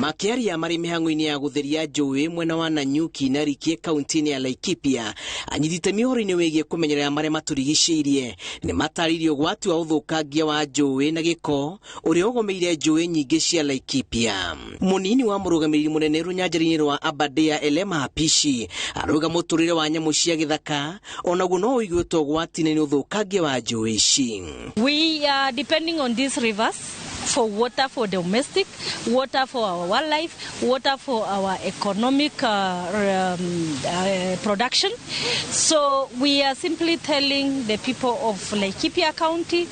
Makĩaria marĩ mĩhang'o-inĩ ya gũtheria njũĩ mwena wa Nanyuki na Rikie kaunti-inĩ ya Laikipia, anyiti itemi ũhoro-inĩ wĩgiĩ kũmenyerera marĩa matũrigicĩirie nĩ matarĩirie ũgwati wa ũthũkangia wa njũĩ na gĩko ũrĩa ũgomeire njũĩ nyingĩ cia Laikipia. Mũnini wa mũrũgamĩrĩri mũnene rũnyanjara-inĩ rwa Aberdare Elema Hapishi arauga mũtũrĩre wa nyamũ cia gĩthaka onaguo no ũiguĩtwo ũgwati-inĩ nĩ ũthũkangia wa njũĩ ici. We are depending on these rivers for water for domestic, water for our wildlife, water for our economic production. So we are simply telling the people of Laikipia County,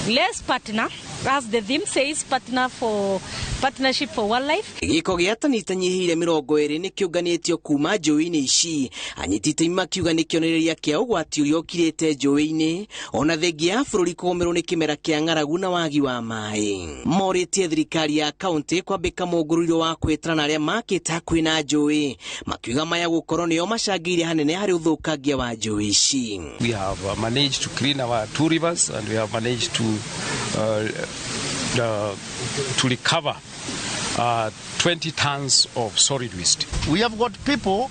let's partner, as the theme says, partner for partnership for wildlife. Gĩko gĩa tani itanyihĩire 20 nĩ kĩũnganĩtio kuma njũĩ-inĩ ici, anyiti itemi makiuga nĩ kĩonereria kĩa ũgwati ũrĩa ũkirĩte njũĩ-inĩ ona thengia ya bũrũri kũgũmĩrwo nĩ kĩmera kĩa ng'aragu na wagi wa maĩ. Morĩtie thirikari ya kaunti kwambĩka mũngũrũiro wa kwĩtana na arĩa makĩte hakuhĩ na njũĩ, makiuga maya gũkorwo nĩo macangĩire hanene harĩ ũthũkangia wa njũĩ ici. We have managed to clean our two rivers and we have managed to recover 20 tons of solid waste. We have got people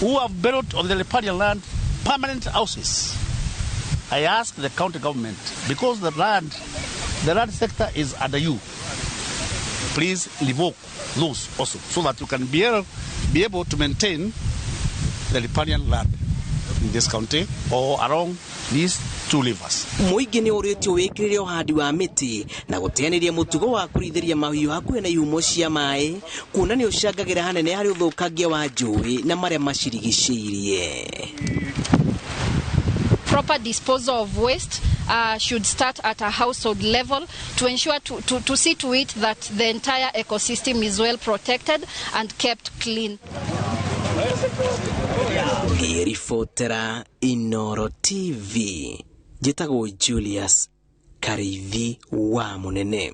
who have built on the riparian land permanent houses. I ask the county government, because the land sector is under you, please revoke those also, so that you can be able to maintain the riparian land in this county or along these two rivers. Mũingĩ nĩ ũrĩtio wĩkĩrĩre ũhandi wa mĩtĩ na gũteanĩria mũtugo wa kũrĩithĩria mahiũ hakuhĩ na ihumo cia maĩ, kuona nĩ ũcangagĩra hanene harĩ ũthũkangia wa njũĩ na marĩa macirigicĩirie. Proper disposal of waste should start at a household level to ensure to see to it that the entire ecosystem is well protected and kept clean. Ngĩribotera Inoro TV, njĩtagwo Julius Kariithi wa Mũnene.